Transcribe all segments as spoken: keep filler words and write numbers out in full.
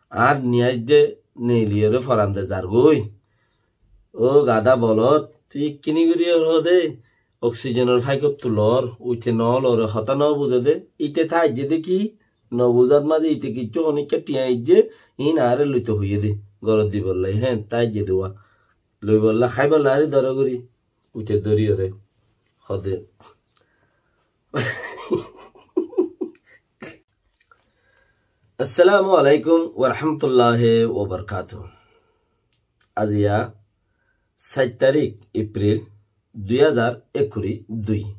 Añár niyaijje neeliyóre forande zargói. Ó gadá bolot, tui ikkíni gorí hoóde, oksijenor faikóttu loór, uite noó loóre hotá nóbuzé dé, ite táijje dé ki, nobuzát mazé ite kiccú honíkka thiañ aijjé, iín añáre loito hoiyé dé, górot dibollá, héen táijje dé wá. Loibollá, háibollá arí dóra gorí, uite dóriyoré hoóde. Assalamu alaikum warahmatulláhi wabarkátu. Aziya sair tarík Epril dui házar ekkuri dui.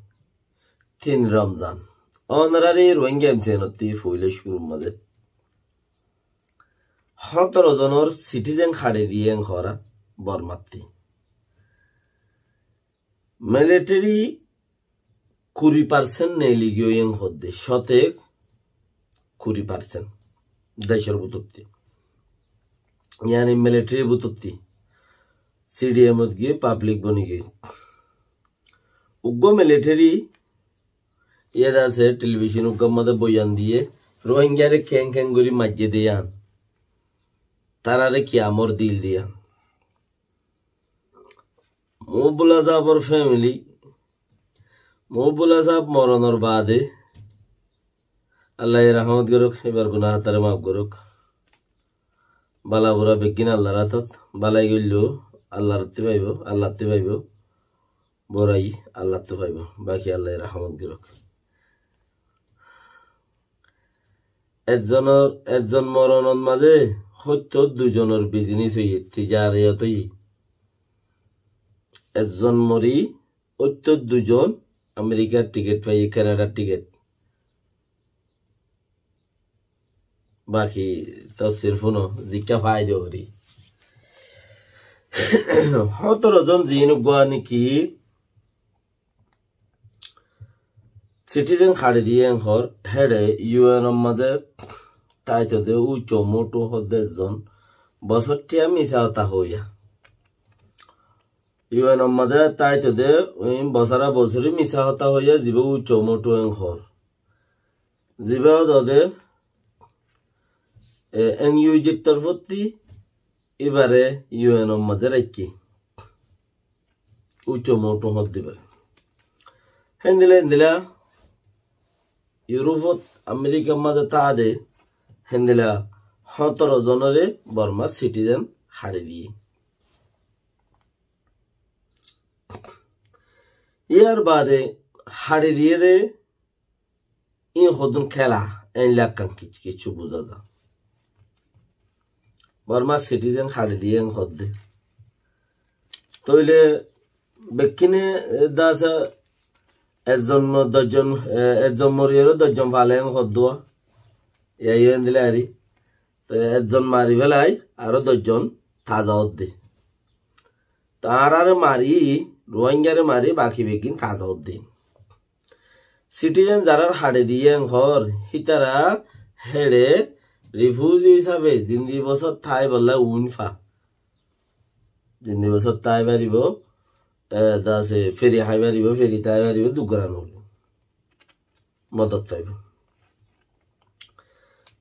Tin Romzan. Onorari Rohingya M C N ottí foila cúrur mazé hótoro zonor citizen haçi diyé en hoóra Bormattí. Militeri kuri parsent neeli giyói en hoódde, cóte kuri parsent decór bútottí. Yáni militeri bútottí, C D M ot giyói pablik boni giyói. Uggúa militeri iyé de asé, telibicon uggúar mazé boyan diyé, Rohingyare keén keén gorí maijjé de yían, tarare ki amor dil de yían. Muhibullah sábor femili, Muhibullah sáb moronor baade Allaye rahámot gorók, íbar guná hátaré maf gorók. Bala bura beggín Allar átot, balai goillé Allattú faibó, Allattú faibó, burai Allattú faibó, baki Allaye rahámot gorók. Ezzonor, ezzon moronot mazé hóitto dui zonor bizinis óiye, tijariyot óiye. Ezzon mori, óitto dui zon Amerikar tiket faiye, Kenadar tiket. Baki tofsil fúno, zikká faide óri. Hótoro zon ziín uggúa niki citizen haçi diyé en hoór, héçe U N or mazé táito de Ucho Motu hoódde ezzon bosóttiya misá hotá hoóiya. U N or mazé táito de, oin bosóra bosóri misá hotá hoóiya, zibá Ucho Motu en hoór. Zibá ódode, e, N U G r torfótti íbare U N or mazé raikké. Ucho Motu hoódde íbare. Héndilla, héndilla, Yurufot, Amerikar mazé táade, héndilla hótoro zonore Bormar citizen haçi diyé. Yar baade haçi diyé de, íin hoddún kéla, éilla ekkán kic-, kiccú buzá za. Bormar citizen haçi diyé en hoódde. Tóile bekkíne, e, dasa ezzon mo-, doc zon, e, ezzon moriyóre doc zon fale en hoddúa. Yai endilla ari. Te ezzon mari félai, aró doc zon taza ódde. Te añáráre mari, Ruáingare mari, baki beggín taza ódde. Citizen zarár haçi diyé en hoór, hítara héçe rifuzi hísafe zindi bosór táibolla uin fa. Zindi bosór tái faribó, e, dase feri hái faribó, feri tái faribó, duk gorá no foribó. Modot faibó.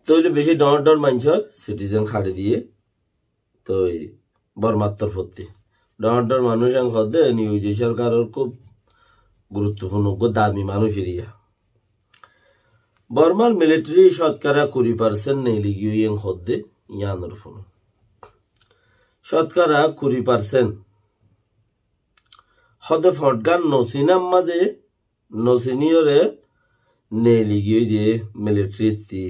Tóile beci dhoóñr dhoóñr maincór citizen haçi diyé, toi Bormar torfótti. Dhoóñr dhoóñr manúic en hoódde, N U G sorkaror kúb guruttofurno, uggúa dami manúic eriya. Bormar militeri cótkara kuri parsent neeli giyói en hoódde, yíanor fúno. Cótkara kuri parsent. Hóde foñtgán nosinar mazé, nosiniyóre neeli giyói de militeri ttí.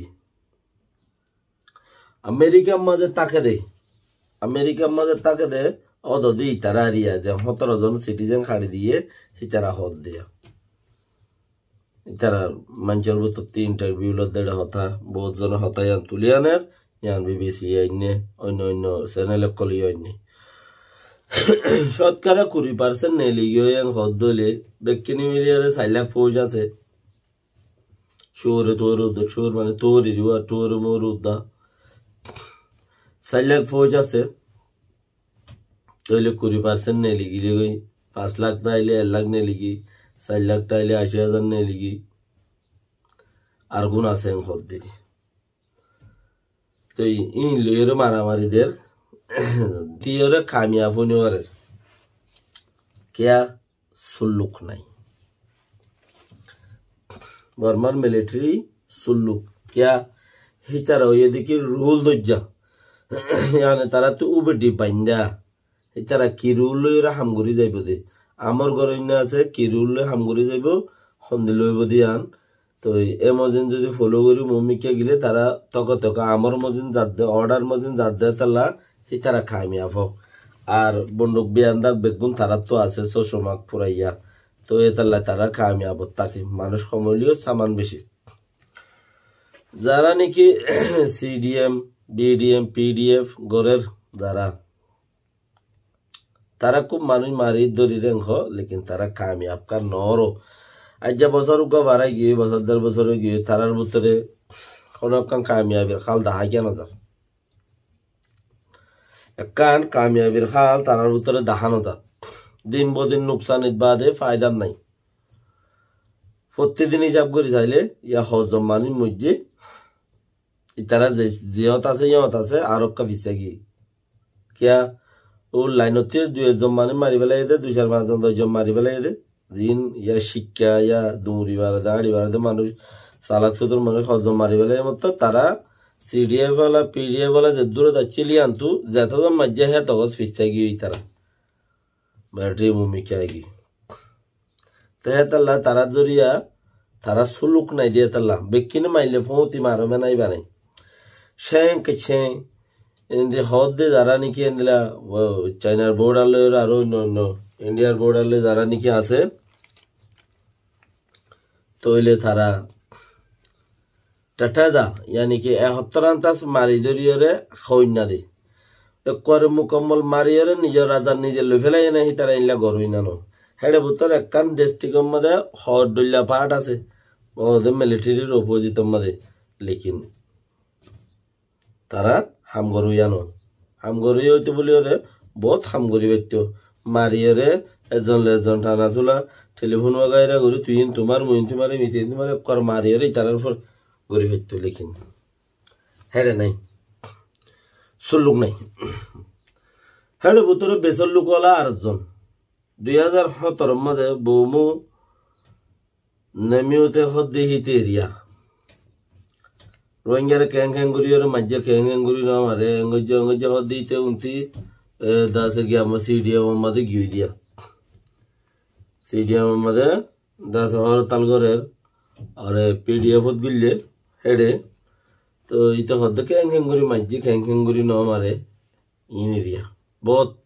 Amerikar mazé táke de, Amerikar mazé táke de, ódode itará eriya, ze hótoro zon citizen haçi diyé, hítara hoódde. Ítara maincór bútotti intarviu lodde de hotá, bout zone hotá yián tuli aner, yián B B C ye ainné, oinno oinno senel ókkole yó ainné. Cótkara kuri parsent neeli giyói en hoódde óile, bekkíne miliyóre sair lak fóuj asé. Cóore tuore udda, cóor mane tuore riwa, tuore moore udda. Sair lak fóuj asé. Tóile kuri parsent neeli giyói, fañs lak táile ek lak neeli giyói, sair lak táile aci házar neeli giyói. Ar gún asé en hoódde. Toi íin loiyóre maramari der. Diyóre kamiyab ói no farer. Kiyá? Sulluk nai. Bormar militeri sulluk. Kiyá? Hítara óiye de ki rul dóijja. Yáni tarattú ubedi bainda. Ítara ki rul loiyóre ham gorí zaibou de. Amor goróinna asé, ki rul loi ham gorí zaibou, hondilla óibou de yián. Toi e mozin zodi folo gorí mumikká gile tara toka toka amor mozin zadde, order mozin zadde talla, ítara kamiyab ó. Ar bonduk biyan dak beggún tarattú asé, sóso mak furaiya. Toi etalla tara kamiyab ó táke. Manúic hom óileyo saman beci. Zara niki C D M, B D M, P D F gorer zara. Tara kúb manúic mari dóri reng hó, lekin tara kamiyab kán noóro. Aijja bosór uggúa barai giyói, bosór der bosór ói giyói, tarar bútore honó ekkán kamiyabir hál dahá giya nozar. Ekkán kamiyabir hál tarar bútore dahá nozar. Din bodin nuksanit baade faida nai. Fottí din hísab gorí sailé, ya hozzon manúic moijjé, Itara ze, ziyót asé, yót asé, aró ekka fissá giyé. Kiyá? Ó lainot dui ezzon manúic mari félaiye dé, dui sair fañs zon, doc zon mari félaiye dé. Ziín yá cikka, yá duñri baré dé, añçi baré dé manúic, salak sudur manúic, hozzon mari félaiye mottor, tará C D F ola, P D F ola zeddúr accíl yíantu, zetozon maijjé hé togos fissá giyé itara. Militari mumikká aigiyói. Te hétalla tará zoriya, tará suluk nai de hétalla. Bekkúne maille fóñti maro menai banai. Céng ke céng, endi hoódde zará niki endilla, o, Chainar border loi aró oinno oinno, Indiyar border loi zará niki asé, tóile tará Tataza, yani ki, ehottor antas mari dóriyoré hoóinna de. Ekkuare mukammol mariyóre nizor razar nize loi félaiye né, hítara illa goróinna no. Héçe bútore ekkán destrik or mazé hoór dhoilla part asé. Óde militarir opposite or mazé. Lekin tará ham goróiya no. Ham goróiya óito bóliyoré bout ham gorí faittó. Mariyóre ezzon loi ezzon thana sula, telifon wagaira gorí, tuiyin tumar, muiyin tumar, mitiyin tumar, ekkuar mariyóre itarar ufor gorí faittó, lekin héçe nai. Sulluk nai. Héçe bútore besor luk ola ar ezzon. Dui házar hóñtoro mazé Boumu Nemiute hoddé híte eriya. Rohingyare keén keén gorí ore maijjé, keén keén gorí no mare, engojje engojje hoddé híte unti, e, dase giya mo C D M or mazé giyói diya. C D M or mazé dase hortal gorer, are P D F ot gille, héçe. To híte hoddé keén keén gorí maijjé, keén keén gorí no mare, iín eriya. Bout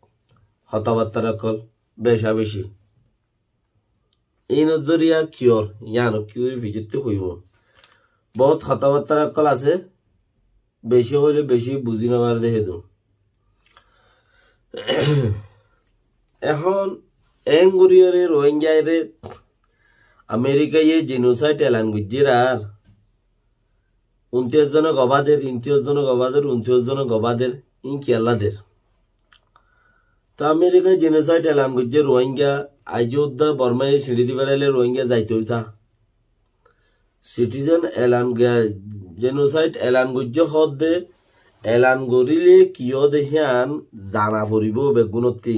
hotabattar okkol, beca beci. Iínor zoriya kiyór, yíano kiyór fijottí hoiyum. Bout hotabattar okkol asé, beci hoile beci buzi no fare de hédun. Ehón eén goríyore Rohingyare Amerikaye jenosaid elan goijjé ar Untiyos zone gobá der, intiyos zone gobá der, untiyos zone gobá der, iín kiyólla der? To Amerikaye jenosaid elan goijjé Rohingya, aijjó udda Bormaye siñçi di felaile Rohingya zaito óisa. Sitizen elan ge-, jenosaid elan goijjé hoódde, elan goríle ki óde híyan zana foribó beggúnottí.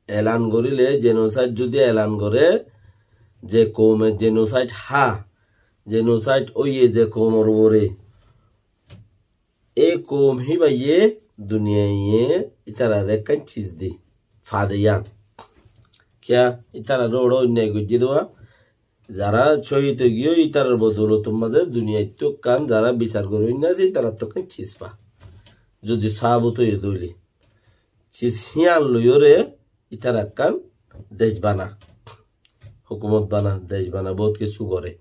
Elan goríle, jenosaid zudi elan goré, ze koume jenosaid há, jenosaid óiye ze koumor uore, e koum híbaye duniyaiye ítarare ekkán cis di, fade yían. Kiyá? Ítarare uore oinnai goijjé de uwa, zará cóhid óigiyoi, ítarar bodoulotor mazé duniyaittú ekkán zará bisar goróinna asé, ítarattú ekkán cis fa. Zudi sabut óiye dóile. Cis híyan loiyóre ítara ekkán dec bana, hókumot bana, dec bana, bout kessú goré.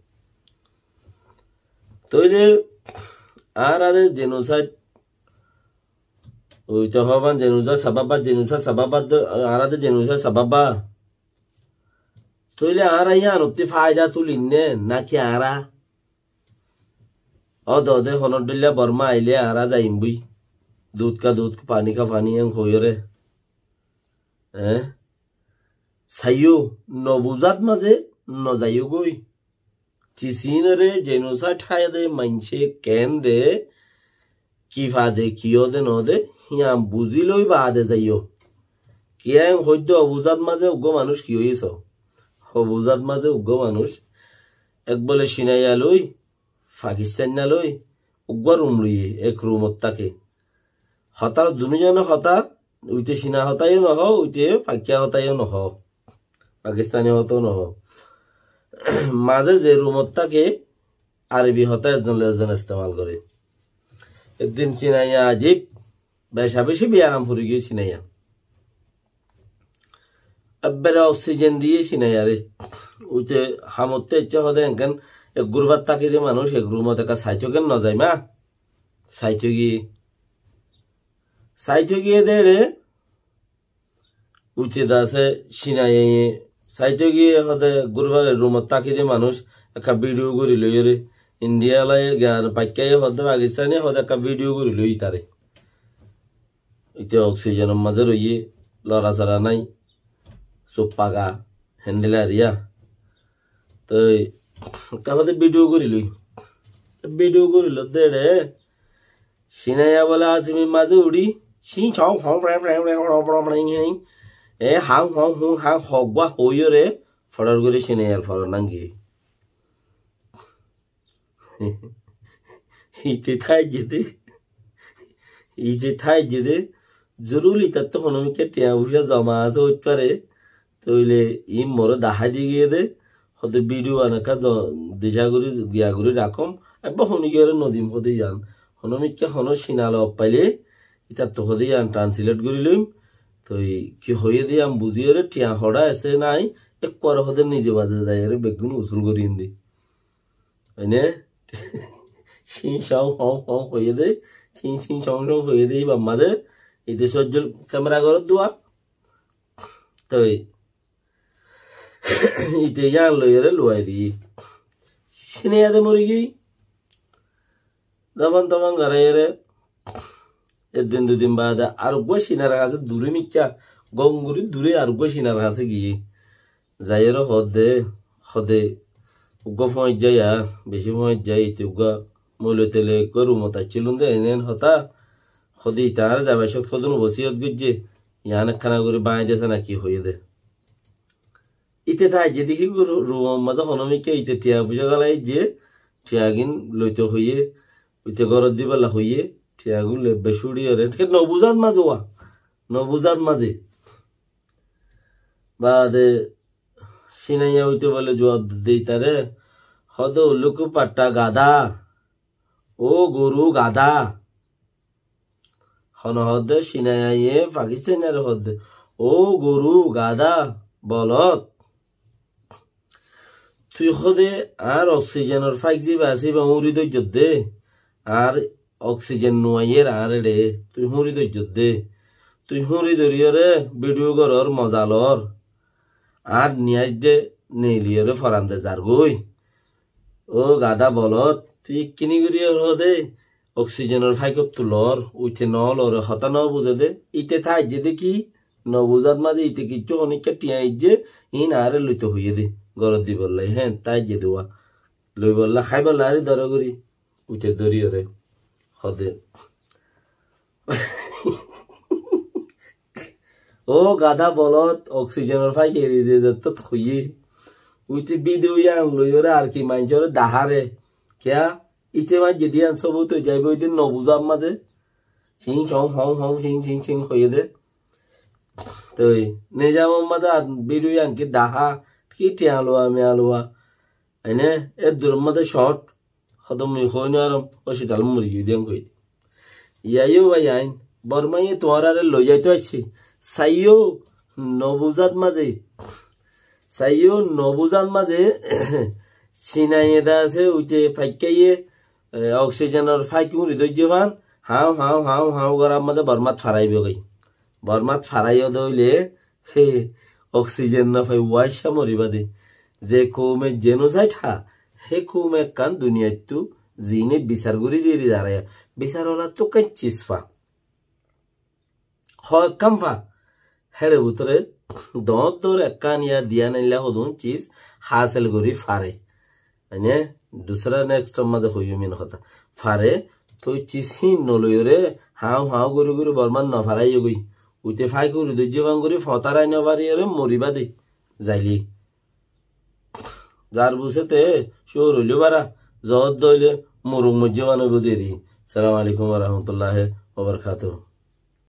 Tóile añára de jenosaid, oi to hoban jenosaid sabab ba, jenosaid sabab ba, añára de jenosaid sabab ba. Tóile añára yíanottí faida tulinné náki añára óde óde honó dhoilla Borma ailé añára zaiyum boi? Dud ka dud, pani ka pani en hoiyóre. Eé? Saiyó, nobuzát mazé nozaiyó goi. Cisinore jenosaid háiye de maincé keén de, ki fade, ki óde noóde, híyan buzí loi baade zaiyó. Kiyá en hoiddé obuzat mazé uggúa manúic ki óiye só? Obuzat mazé uggúa manúic ek bole Cinaiya loi, Fakistáinna loi, uggúa rum loiyé, ek rumot táke. Hotá dunúzone hotá, uite Cina hotá yó nohó, uite Fakka hotá yó nohó, Fakistáni hotá yó nohó. Mazé ze rumot táke, Arobi hotá ezzon loi ezzon estemal goré. Eddin Cinaiya ajib, becabeci biyaram fori giyé Cinaiya. Ebbere oksijen diyé Cinaiyare. Uite hamotte icca hode enken ek gurufat táki de manúic ek rumot ekka saito ken no zai ma. Saito giyé. Saito giyé de re. Uite dase Cinaiya saito giyé hode gurufat rumot táki de manúic ekka bidiyo gori loiyore. Indiya lai giyar Fakkaye hode Fakistáni hode ekka bidiyo gori loi tare. Ite oksijenor mazé roiyé, lorasora nái, suk paga, héndila eriya. Toi te hode bidiyo gorilói. Bidiyo gorilói de re, Cinaiya bole asimi mazé uçí, cin cau fau frau frau frau frau frau frau, e hau hau hu hau hoggúa hoiyóre, forar gorí Cinaiyar forar nangi. Ite táijje de, ite táijje de, zorur itattú honómikká tiañ fuisá zoma asé óit fare, tóile iín moré dahái di giyé de, hode bidiyo anakká zo-, dica gorí, giya gorí rakóm, ebbá honókiyóre nodim hode yián. Honómikká honó Cina log faile, itattú hode yián translate gorí loim, toi ki hoiyé de yián buzíyore tiañ hoçá asé nái, ekkuare hode nize baze zaiyore beggún usul gorí indi. Ene, cin cong hong hong hoiyé de, cin cin cong cong hoiyé de, ibar mazé, ite sóijjol kemera gorot dua. Toi, ite yián loiyóre luwai di. Cinaiya de mori giyói. Dofon dofon goráiyore, ek din dui din baade ar uggúa Cinar hañsé duré mikká, gom gorí duré ar uggúa Cinar hañsé giyé. Zaiyóre hoódde, hoódde, uggúa fúañijja ya, bicí fúañijja, ite uggúa moile toile uggúa rumot aiccílum de, ene en hotá, hoódde ite añáre zaibar cómot hodún wosiyot goijjé, yián ekkána gorí báñgi diyé náki hoiyé de. Ite táijje de ki ru-, rumor mazé honómikká ite tiañ fuisá gálai aijjé, tiañgín loito hoiyé, ite górot dibálla hoiyé, tiañgún loibba cúçiyóre, ke nobuzát mazé uá, nobuzát mazé. Baade Cinaiya uite bole juab de itare, hoódde ulluku patta gadá, ó goru gadá. Hone hoódde Cinaiyaye Fakistáinore hoódde, ó goru gadá bolot. Tui hoódde añár oksijenor faik ziba asé iba húñri dóijjot de, añár oksijen nuaiyér añáre de, tui húñri dóijjot de. Tui húñri dóriyoré bidiyo goror moza lor. Añár niyaic de neiliyóre foran de zargói. Ó gadá bolot, tui ekkiní gorí hoódde, oksijenor faikottú lor, uite noolore hotá nobuzé de, ite táijje de ki, nobuzát mazé ite kiccú honikká tiañ aijjé, iín añáre loito hoiyé de, górot dibolla, héen táijje de uá. Loibolla, háibolla arí dóra gorí, uite dóriyoré, hoódde. Ó gadá bolot, oksijenor faik eri de zettót hoiyé. Uite bidiyo yián loiyóre ar ki maincóre daháre. Kiyá? Ite maijjé de yián sobut ói zaibói de nobuzát mazé. Cing cong hong hong cing cing cing hoiyé de. Toi nizamor mazé ar bidiyo yián ki dahá, ki tiañ luwa, miyañ luwa. Ene, eddur mazé cót. Hodún mui hoói no farom, ó cital mori giyói de yián hoi. Yaiyo bái ain, Bormaye tuáñrare loizaito aiccé. Saiyó nobuzát mazé, saiyó nobuzát mazé, Cinaiye de asé, uite faikkáye, e, oksijenor faik húñri dóijje fán, hañu, hañu, hañu, hañu gorár mazé Bormát faraibói goi. Bormát faraiyó de óile, hé, oksijen no fai uáicca moribá de. Ze koume jenosaid há, hé koume ekkán duniyaittú zine bisar gorí diyéri daráiya. Bisar olattú ekkán cis fa. Hó ekkán fa. Héçe bútore doóñr doóñr ekkán ya diya nailla hodún cis hásel gorí fare. Mane, dusra next or mazé hoiyum in hotá. Fare, toi cis hín noloiyore, hañu hañu gori gori Bormar nofaraiye goi. Uite fai kuri dóijje ban gori, fotarai nofariyore, mori bade zaile. Zar busete, cóur óile bara, zodde óile, muruk moijje ban óibo deri. Assalamu alaikum wa rahmatullahi wa barakatuhu.